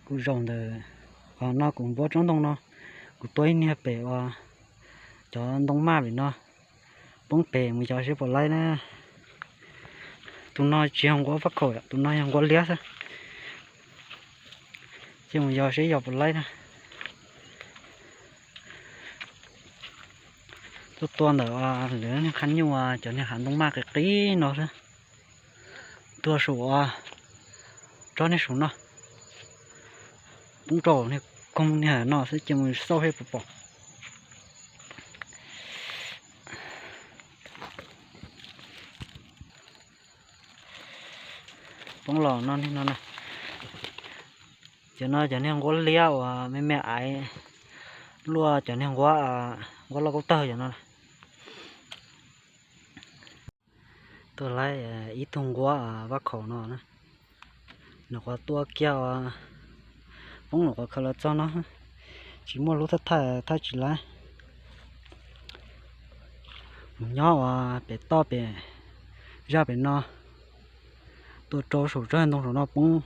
Kuv zaum ntawm qhov no kuv npuab tsob ntoo no, kuv tua ib niag pem uas cov ntoo maj pem no, poob pem mus yos seb puas laib na. Tus no tsis yog nquab vaj khaum, tus no yog nquab liab xwb. Cia mus yos seb yog puas laib na. Tuaj tua ntawm lawv niag qhab nyuj cov niag hav ntoo maj qis qis no xwb. Tuaj saum tsob niag saum no, poob rau niag koog niag no xwb, cia mus xauj seb puas pom. Poob los no, niag no na. Cov no cov niag nquab liab uas me me aiv luaj cov niag nquab, nquab lauj kaub tawg cov no. Tua laib ib tug nquab vaj khaum no na. Nws qhov tua kiag uas poob nws qhov khaws los txog no, tsis muaj lub thawj thaij, thaij tsis laib. Mus nyob uas pem toj pem zaj pem no, tua rau saum tsob ntoo saum no poob.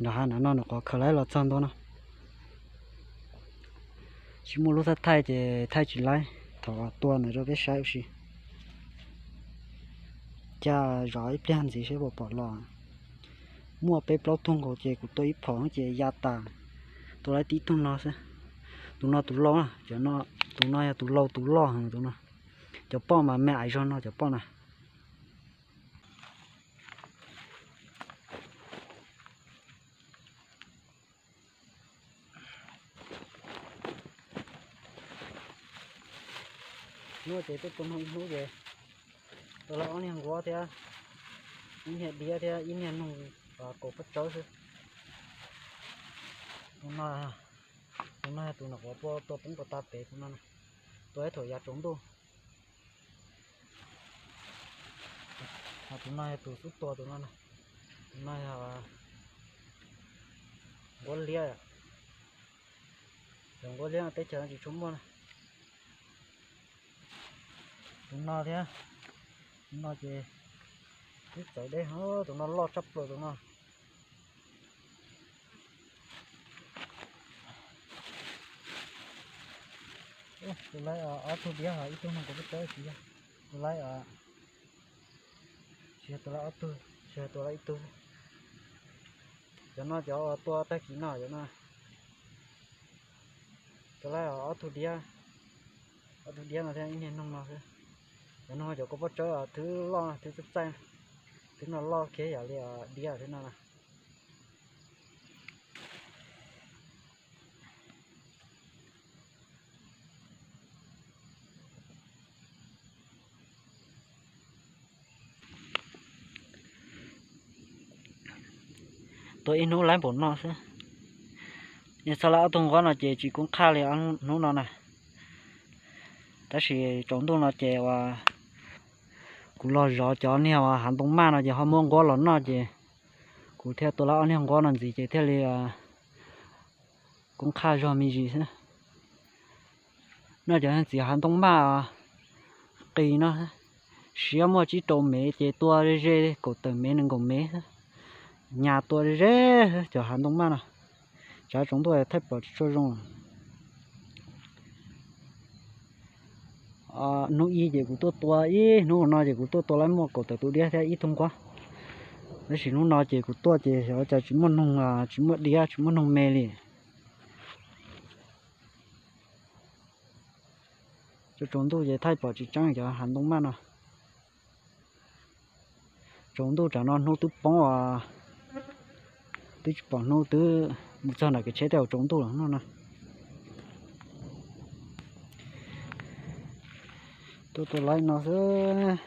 Nram hav nram no nws qhov khaws laib los txog ntua no. Tsis muaj lub thawj thaij ces thaij tsis laib, thaum tua ntawd rau peb saib ua si. Cas zov ib pliag ntxiv seb puas pom los. Muaj peb plaub tug nkaus ces kuv tua ib phom ces ya tas. Tua laib tib tug no xwb. Tus no tus laus, tus no yog tus laus tus loj heev tus no. Cov poj mas me aiv zog no cov poj na. Hnub ces tuaj tua noog ib hnub ces tua lawm ob niag nquab thiab ib niag diab thiab ib niag noog kaus pob tsawb xwb. Tus no, tus no yog tus nyuam qhuav tua poob puag ta pem tus no, tua ib thaum yav tsaus ntuj. Ho tus no yog tus xub tua tus no, tus no yog nquab liab. Cov nquab liab teb chaws no tsis tshua muaj na. Tus no thiab, tus no ces twb txawv deb, tus no loj tshaj plaws tus no. Tus laib ob tug diab, ib tug no kuv pub tawb tsis yog. Tus laib, tsis yog tus laib ob tug, tsis yog tus laib ib tug. Cov no cov uas tua tag kis no cov no. Tus laib ob tug diab, ob tug diab no thiab ib niag noog no xwb. Cov noog cov kaus pob tsawb thwb loj thwb txaij txaij, thwb no loj kiag yam li diab thwb no na. Tua ib hnub laib npaum no xwb. Yog txog lawm ob tug nquab no ces tsis kub qhaj li hnub no na. Tab sis tsaus ntuj no ces uas kuv los zov cov niag uas hav ntoo maj no ces ho muab nquab los noj ces kuv thiaj tua lawm ob niag nquab no ntxiv ces thiaj li kub qhaj zog me ntsis xwb. Noj cov txiv hav ntoo maj qis no, siab muaj tsib rau mev ces tua ze kaum tawm mev nees nkaum mev xwb. Nyas tua ze cov hav ntoo maj no, tsav tsaus ntuj thaij pom tsis tshua zoo. Hnub ib ces kuv tuaj tua ib hnub no ces kuv tuaj tua lawm muaj kaum tawm tus diab thiab ib tug nquab. Tab sis hnub no ces kuv tuaj ces xyov cas tsis muaj noog tsis muaj diab tsis muaj noog me li. Tsaus tsaus ntuj ces thaij pom tsis tseeb cov hav ntoo maj no. Tsaus ntuj tsam no hnub twb poob, twb tsis pom hnub, twb mus txog nram kev tsheb tej zaum tsaus ntuj lawm hnub no. Tuaj tua lawm no xwb.